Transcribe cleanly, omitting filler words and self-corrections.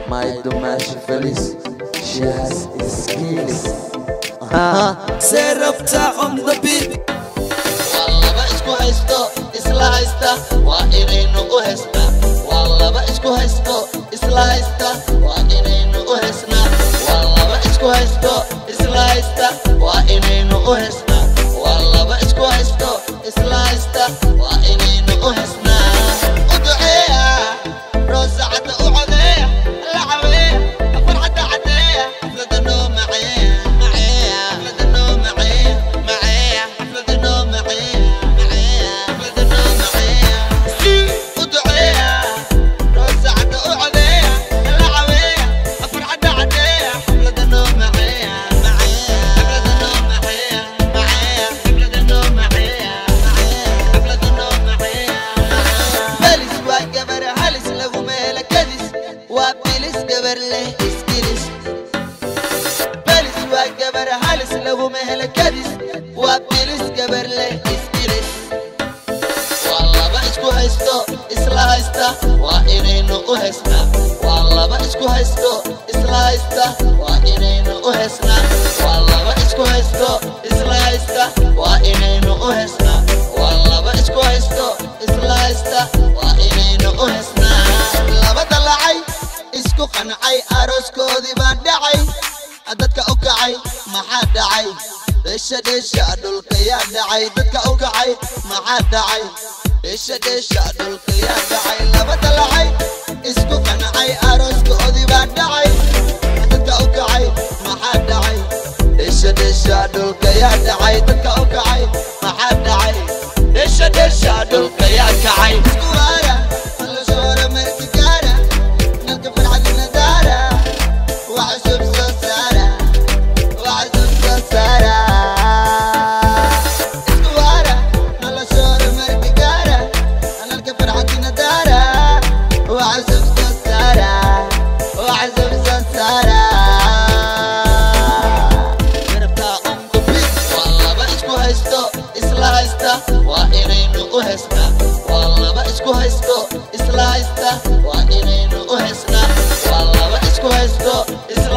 My dumaashi Felis, she has skills. Serafta on the beat. Waa laba isku haysto isla haysta, waa inaynu u haysnaa. Waa laba isku haysto isla haysta, waa inaynu u haysnaa. Waa laba isku haysto isla haysta, waa inaynu u haysnaa. Waa laba isku haysto isla haysta, waa inaynu u haysnaa. U duceeya Roosa Cadda, u codeeya, la caweeya, farxadda caddeeya, xafladda noo maceeya maceeya, xafladda noo maceeya maceeya, xafladda noo maceeya maceeya, xafladda noo maceeya. U duceeya Roosa Cadda, u codeeya, la caweeya, farxadda caddeeya, xafladda noo maceeya maceeya, xafladda noo maceeya maceeya, xafladda noo maceeya maceeya, xafladda noo maceeya maceeya. Felis waa gabar halis laguma helo kadis, waa bilis gabar leh iskilis. Felis waa gabar halis laguma helo kadis, waa bilis gabar leh iskilis. Waa laba isku haysto isla haysta, waa inaynu u haysnaa. Waa laba isku haysto isla haysta, waa inaynu u haysnaa. Waa laba isku haysto isla haysta, waa inaynu u haysnaa. Waa laba isku haysto isla haysta, waa inaynu u haysnaa. Laba dalacay isku qancay, arooskoodii baa dhacay, dadka u kacay maxaa dhacay? Dheesha dheesha dhulka yaa dhacay, dadka u kacay maxaa dhacay? Dheesha dheesha dhulka yaa dhacay. Laba dalacay isku qancay, arooskoodii baa dhacay, dadka u kacay maxaa dhacay? Dheesha dheesha dhulka yaa dhacay, dadka u kacay maxaa dhacay? Dheesha dheesha dhulka yaa kacay. Isku waara noloshoora marki gaara, nalka farxadina daara, wax cusub soo saara, wax cusub soo saara. Isku waara noloshoora marki gaara, nalka farxadina daara, wax cusub soo saara, wax cusub soo saara. Garabtaa on the beat. Waa laba isku haysto isla haysta, waa inaynu u haysnaa. Waa laba isku haysto isla haysta, waa inaynu u haysnaa. Waa laba isku haysto isla